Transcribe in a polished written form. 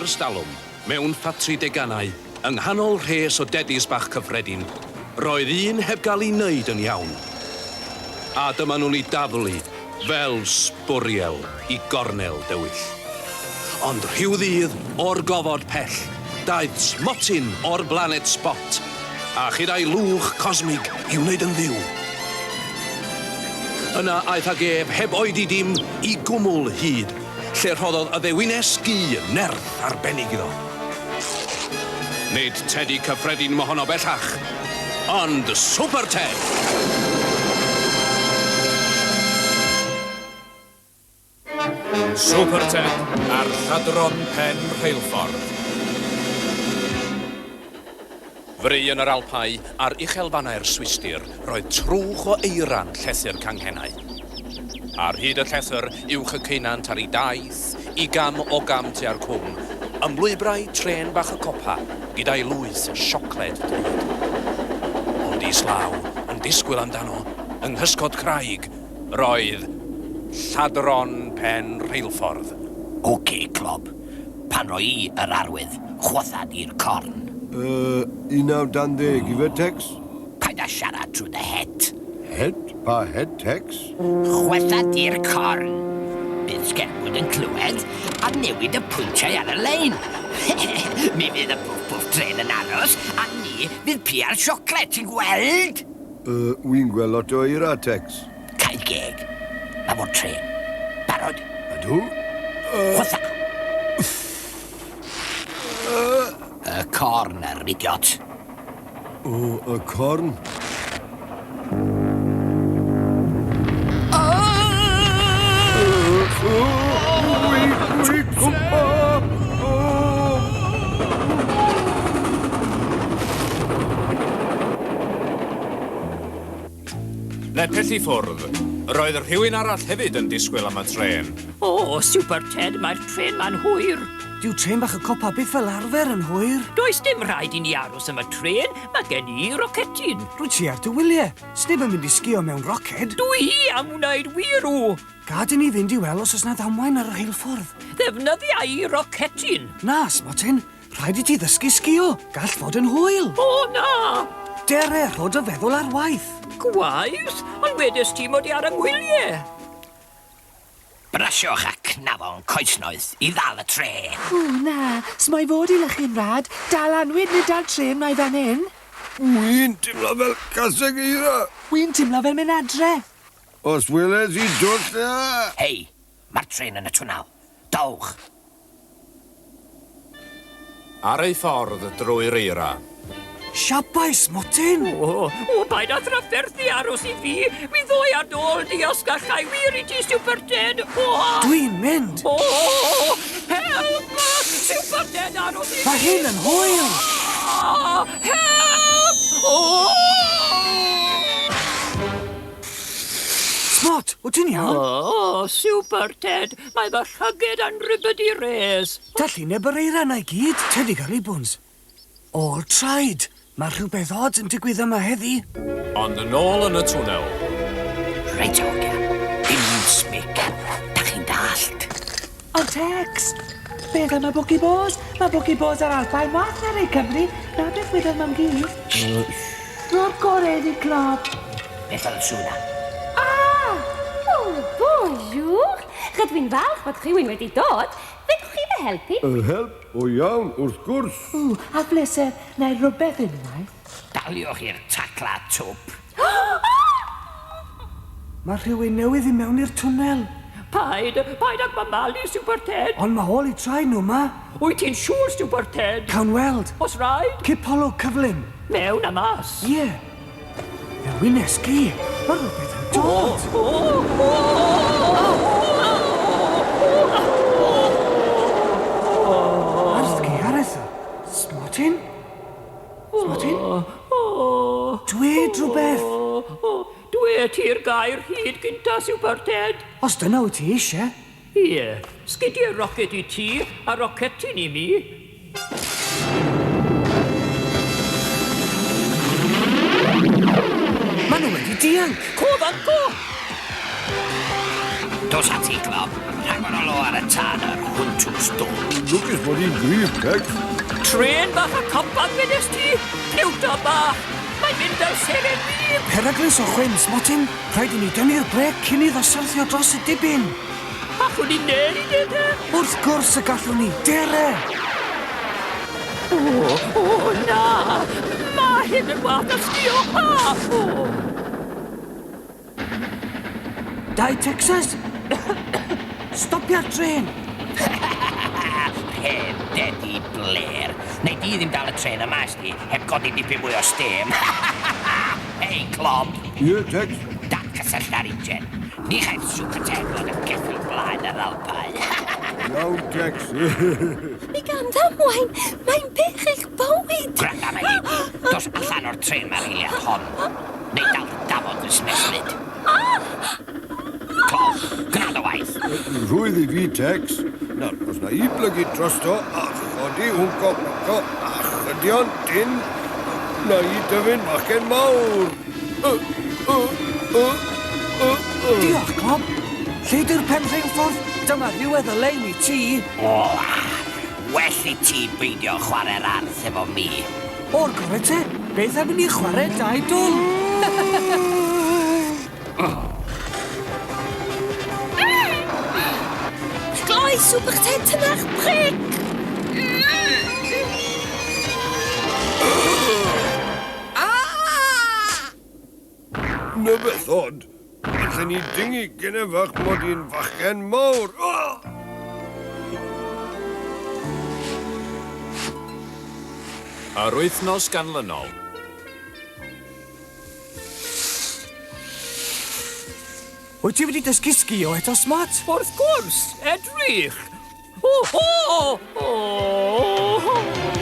Erstalwm, mewn ffatri deganau, yng nghanol rhes o dedis bach cyffredin, roedd un heb gael ei wneud yn iawn. A dyma nhw'n ei daflu fel sbwriel i gornel dywyll. Ond rhyw ddydd, o'r gofod pell, daeth smotyn o'r blaned Spot, a chyda'i lwch cosmig i'w wneud yn dduw. Yna aeth ag ef, heb oedi dim, i gwmwl hud, lle rhoddodd y ddewines gu nerth arbennig iddo. Nid tedi cyffredin mohono bellach, ond Super Ted! Super Ted a'r Lladron Pen Rheilffordd. Fry yn yr Alpau ar uchelfannau'r Swistir roedd trwch o eira'n llethu'r canghennau. Ar hyd y llethr uwch y ceunant ar ei daith i gam o gam tua'r cwm, ymlwybrau trên bach y copa gyda'i lwyth o siocled drud. Ond islaw, yn disgwyl amdano, yng nghysgod craig, roedd lladron pen rheilffordd. Ok, Clob. Pan roi i yr arwydd, chwytha di'r corn. Yy, 19 20, ife, Tex? Paid â siarad trwy dy het. Het? Pa het, Tex? Chwytha di'r corn. Bydd sgerbwd yn clywed a newid y pwyntiau ar y lein. Mi fydd y pwff pwff trên yn aros a ni fydd pia'r siocled, ti'n gweld? Yy, wi'n gweld lot o eira, Tex. Cau geg. Ma fo'r trên. Barod? Ydw. Chwytha! Y corn, yr idiot. O, y corn. Wi, cwmpo! Nepell i ffwrdd, roedd rhywun arall hefyd yn disgwyl am y trên. O, Super Ted, mae'r trên 'ma'n hwyr. Dyw trên bach y copa byth fel arfer yn hwyr. Does dim rhaid i ni aros am y trên, mae gen i rocetyn. Rwyt ti ar dy wyliau. Sneb yn mynd i sgïo mewn roced. Dwi am wneud wir w. Gad i ni fynd i weld os oes 'na ddamwain ar y rheilffordd. Ddefnyddia i rocetyn. Na, Smotyn. Rhaid i ti ddysgu sgïo. Gall fod yn hwyl. O, na! Dere, rho dy feddwl ar waith. Gwaith? Ond wedes ti mod i ar 'y ngwylie. Brasiwch a cnafon coesnoeth i ddal y trên. O, na, s'mo i fod i lychu'n rhad, dal anwyd nid dal trên mae fan hyn. Wi'n timlo fel caseg eira. Wi'n timlo fel mynd adre. Os weles i dwll a. Hei, mae'r trên yn y twnnel. Dowch. Ar ei ffordd drwy'r eira. Siapai smotyn! O, o, paid â thrafferthu aros i fi. Mi ddoi ar dôl di os gallai wir i ti, Super Ted. O! Dwi'n mynd! O! Help! Super Ted, aros i fi! Mae hyn yn hwyl! O! Help! O! Smot, wyt ti'n iawn? O, Super Ted, mae fy llyged yn ribyd i res. Dallineb yr eira 'na i gyd, Teddy Garibwns. Ôl traed. Mae rhywbeth od yn digwydd yma heddi. Ond yn ôl yn y twnnel. Reit, hogia. Dim un smic. Da chi'n dallt? Ond Tex, beth am y Bwci Bôs? Mae Bwci Bôs ar Alpau wath na rei Cymru. Na beth wedodd mam-gu. Rho'r gore iddi, Clob. Beth oedd y sŵn 'na? Ah! O, bonjour! Rydw i'n falch bod rhywun wedi dod. Fedrwch chi fy helpu? Yr help? O iawn, wrth gwrs. O, a phleser, na i rywbeth unwaith. Daliwch i'r tacla, twp. Mae rhywun newydd i mewn i'r twnnel. Paid, paid ag mamalu, Super Ted. Ond mae ôl i traed nhw 'ma. Wyt ti'n siŵr, Super Ted? Cawn weld. Os rhaid. Cipolwg cyflym. Mewn a mas. Ie. Fe wnes i. Mae rhywbeth yn dod. O, o, o, o, Arthgi Aretha. Smotyn? Smotyn? Dwed rhywbeth. Dwed ti'r gair hud gynta, Super Ted. Os dyna wyt ti eisiau. Ie. Sgidiau roced i ti, a rocetyn i mi. Maen nhw wedi dianc! Co fanco! Dos ati, Clob. Rhagor o lo ar y tân yr hwntws dwl. Lwcus bod hi'n gryf, Tex. Trên bach a copa wedes ti? Piwta bach! Mae'n mynd fel seren wib! Peryglus o chwyn, Smotyn. Rhaid i ni dynnu'r brêc cyn iddo syrthio dros y dibyn. Allwn ni neud e te? Wrth gwrs y gallwn ni. Dere! O, o na! Mae hyn yn wath na sgio! Ha! O. Dau Texas! Stopia'r trên! Hen Dedi Blair. Nei di ddim dal y trên yma, sti, heb godi dipyn mwy o stêm. Hei, Clob. Ie, Tex. Datgysyllta'r injen. Ni chaiff Super Ted fod yn geffyl blaen yr Alpau. Iawn, Tex. Mi gan ddamwain, mae'n pechu'ch bywyd. Gwranda, Medi. Dos allan o'r trên mae'r eiliad hon. Neu dal dy dafod yn sneslyd. Clob, gwna dy waith. Rhwydd i fi, Tex. Nawr, os na i blygu drosto a chodi hwnco bwco a chydio'n dyn, na i dyfu'n fachgen mawr. Diolch, Clob. Lle di'r pen rheilffordd? Dyma ddiwedd y lein i ti. O, well i ti beidio chwarae'r arth efo mi. O'r gore te, beth am i ni chwarae dau dwl? Gloi, Super Ted, tyna'ch brêc! Na beth od. Allen ni dingi gynne fach mod i'n fachgen mawr. Oh! Yr wythnos ganlynol. Wyt ti wedi dysgu sgio eto, Smot? Wrth gwrs, edrych! O, o, o, o.